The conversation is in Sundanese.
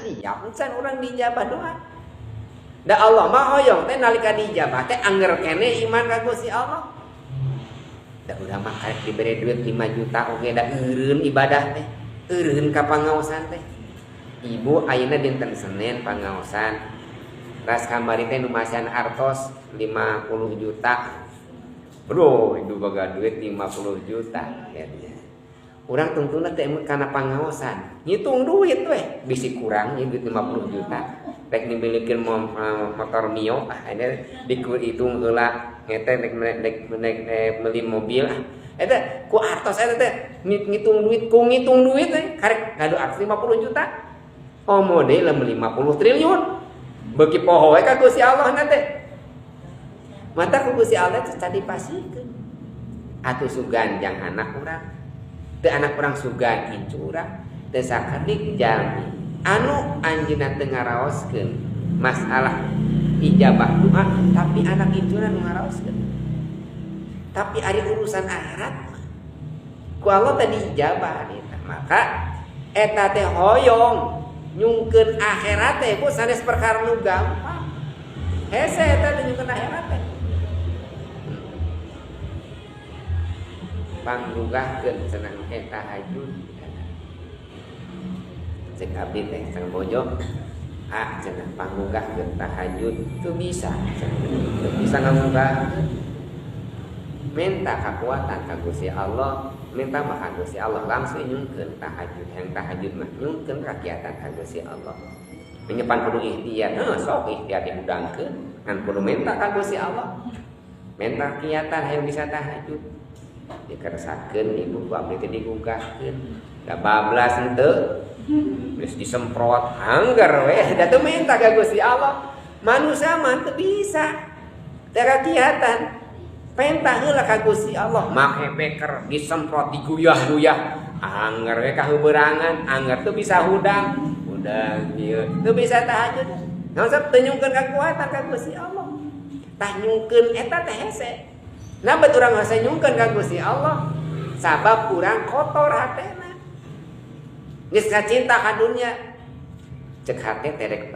Siap can urang diijabah doa? Da Allah mah hoyong teh nalika diijabah teh angger keneh iman ka Gusti Allah. Da urang mah karek dibere duit 5 juta oge da eureun ibadah teh, eureun ka pangaosan teh. Ibu, ayeuna dinten Senin pangaosan. Ras kamari teh nu masihan artos 50 juta. Bro, ibu boga duit 50 juta ya. Urang tungtungna teh emut kana pangaosan. Ngitung duit weh, bisi kurang ieu duit 50 juta. Rek dimilikeun motor Mio, ah ini dihitung heula ngete rek rek rek beli mobil ah. Eta ku artos eta teh ngitung duit, ku ngitung duit teh karek gaduh artos 50 juta. Oh, model 50 triliun. Beuki poho we ka Gusti Allah na teh. Mata ku Gusti Allah teh tadi pasikeun. Atuh sugan jang anak urang. Teu anak urang sugan incu urang. Teu sakedik jalmi anu anjeunna teu ngaraoskeun masalah ijabah doa, tapi anak incuna nu ngaraoskeun. Tapi ari urusan akhirat mah ku Allah tadi ijabah eta. Maka eta teh hoyong nyungkeun akhirat teh ku sanes perkara nu gampang. Hese eta teh nyungkeun akhirat teh. Panggugahkeun cenah eta tahajud. Cek abdi teh sang bojo, ah cenah panggugahkeun tahajud teu bisa, teu bisa ngagugahkeun. Minta kekuatan ka Gusti Allah, minta mah ka Gusti Allah langsung nyungkeun tahajud. Yang tahajud mah nyungkeun kakiatan ka Gusti Allah. Menyepan kudu ikhtiar, heuh sok ikhtiar dihudangkeun, ngan kudu minta ka Gusti Allah. Minta kiatan hayang bisa tahajud. Dikersakeun ibu ku abdi teh digugahkeun. Da bablas henteu. Geus disemprot angger we da teu minta ka Gusti Allah. Manusia mah teu bisa. Teu kakiatan. Pentah heula ka Gusti Allah, make beker disemprot diguyah-guyah angger we kaheuberangan, angger teu bisa hudang. Hudang ieu teu bisa tahajud. Naon sabab teu nyungkeun kakuatan ka Gusti Allah. Tah nyungkeun eta teh hese. Nah, bet urang hese nyungkeun ka Gusti Allah. Sabab urang kotor hatena. Geus kacinta ka dunya. Cek hate teh rek